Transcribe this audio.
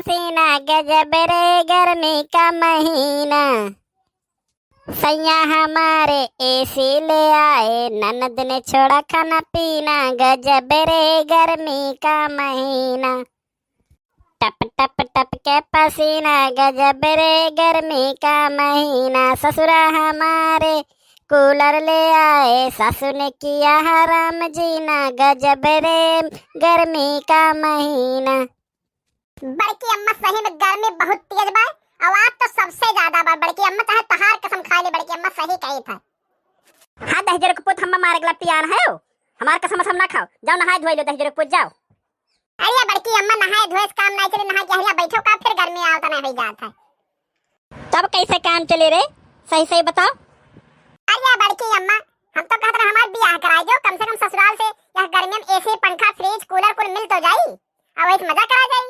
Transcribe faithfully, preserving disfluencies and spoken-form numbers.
पसीना, गजब रे गर्मी का महीना। सैया हमारे एसी ले आए, ननद ने छोड़ा खाना पीना, गजब रे गर्मी का महीना। टप टप टप के पसीना, गजब रे गर्मी का महीना। ससुरा हमारे कूलर ले आए, सासू ने किया हराम जीना, गजब रे गर्मी का महीना। बड़की अम्मा, सही में गर्मी बहुत तेज बा, और आज तो सबसे ज्यादा बा। बड़की अम्मा, चाहे तहार कसम खाइ ले, बड़की अम्मा सही कही था। हाँ, दहिजर के पुत, हम्मा मारे गला पियान है हो, हमार कसम हम ना खाओ, जाओ नहाए धोए लो दहिजर के पुत, जाओ। अरे बड़की अम्मा, नहाए धोए से काम नहीं चले, नहा के हरिया बैठो का, फिर गर्मी आवत नहीं हुई जात है। तब कैसे काम चले रे, सही सही बताओ। अरे बड़की अम्मा, हम तो कहत रहे हमार बियाह कराए जो, कम से कम ससुराल से यह गर्मी में एसी, पंखा, फ्रिज, कूलर कुल मिल तो जाई, और वही मजा करा जाई।